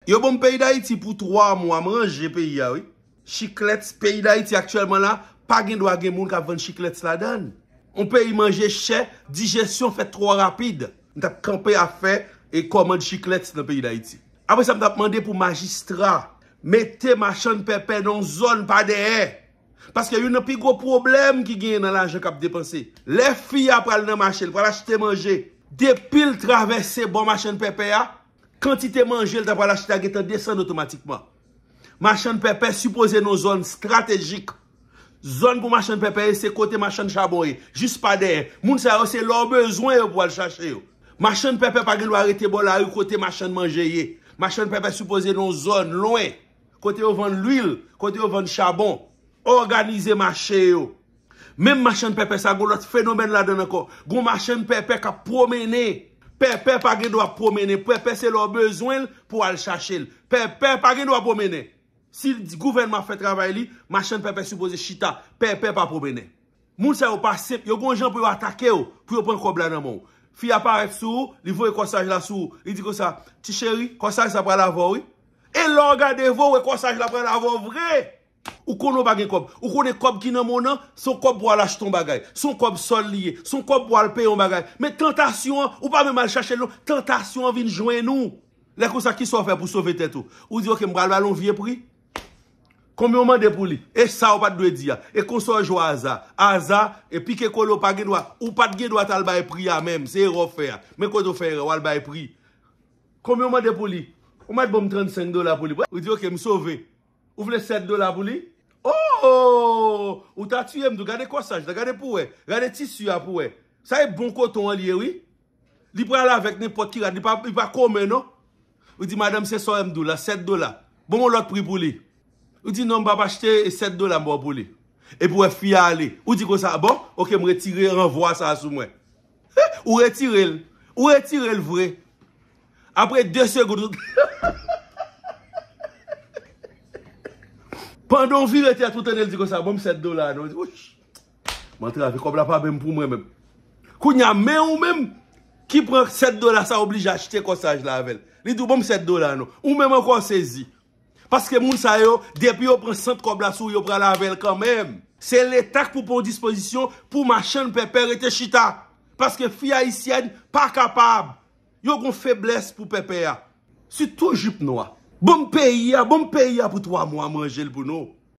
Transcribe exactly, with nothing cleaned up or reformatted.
Yo ban m peyi Dayiti pou twa mwa, m ranje peyi a, wi. Chiklèts, peyi Dayiti aktyèlman la, pa gen dwa gen moun k ap vann chiklèts ladan l. On peyi manje chè, dijesyon fèt twò rapid. M t ap kanpe ap fè e kòmand chiklèts nan peyi Dayiti. Apre sa, m t ap mande pou majistra mete machann pèpè nan yon zòn pa dèyè. Paske youn nan pi gwo pwoblèm ki genyen nan lajan k ap depanse. Lè fi a pral nan mache, l pral achte manje. Depi l travèse bò machann pèpè a, kantite manje l ta pral achte a gentan desann otomatikman. Machann pèpè sipoze nan zòn estratejik. Zòn pou machann pèpè ye, se kote machann chabon ye, jis pa dèyè. Moun sa yo, se lè w bezwen yo pou al chache yo. Machann pèpè pa gen dwa rete bò lari kote machann manje ye. Machann pèpè sipoze nan zòn lwen, kote yo vann lwil, kote yo vann chabon. Òganize mache yo. Menm machann pèpè sa, gon lòt fenomèn ladan l ankò. Gon machann pèpè k ap pwomennen. Pèpè pa gen dwa pwomennen. Pèpè se lè w bezwen l pou w al chache l. Pèpè pa gen dwa pwomennen. Si l di gouvènman ap fè travay li, machann pèpè sipoze chita. Pèpè pa pwomennen. Moun sa yo pa senp. Yo gon jan pou yo atake w, pou yo pran kòb la nan men w. Fi a parèt sou ou, li voye kòsaj la sou ou. Li di konsa, "Ti cheri, kòsaj sa pral avè w, wi." E lè w gade vre, w wè kòsaj la pral avè w vre. Ou konnen w pa gen kòb. Ou konnen kòb ki nan men w nan, se yon kòb pou w al achte yon bagay. Se yon kòb sòl li ye. Se yon kòb pou w al peye yon bagay. Men tantasyon an, ou pa menm al chache l non. Tantasyon an vin jwenn ou. Lè konsa, kisa w fè pou sove tèt ou? Ou di, "Oke, m pral ba l yon vye pri." Konbyen w mande pou li? E sa w pa t dwe di a. E konsa w jwe aza. Aza, e pike kole, w pa gen dwa. Ou pa t gen dwa t al bay pri a menm. Se erè w fè a. Men kote w fè erè, w al bay pri. Konbyen w mande pou li? Ou mèt ban m trannsenk dola pou li. Ou di, "Oke, m sove." Ou vle sèt dola pou li? Oh! Ou ta tiye m tou. Gade kòsaj la, gade pou wè. Gade tisi a pou wè. Sa e bon koton an li ye, wi. Li pral avèk nenpòt ki rad. Li pa, li pa komen, non. Ou di, "Madanm, se sa w wè m di w la, sèt dola. Bon, yon lòt pri pou li." Ou di, "Non, m p ap achte, e sèt dola m ba w pou li." Epi w wè fi a ale. Ou di konsa, "Bon, oke, m retire ranvwa sa a sou mwen." Ou retire l. Ou retire l vre. Apre de segonn, ou pandan w vire tèt ou, tande l di konsa, "Ban m sèt dola non." Ou di, "Wouch, m antrave, kòb la pa menm pou mwen menm." Kounye a, men ou menm ki pran sèt dola sa, oblije achte kòsaj la avè l. Li di w, "Ban m sèt dola non." Ou menm ankò w sezi. Paske moun sa yo, depi yo pran sant kòb la sou ou, yo pral avè l kanmenm. Se Leta k pou pran dispozisyon pou machann pèpè rete chita. Paske fi ayisyèn pa kapab. Yo gon feblès pou pèpè a. Sitou jip nwa. Ban m peyi a, ban m peyi a pou twa mwa, manje l pou nou.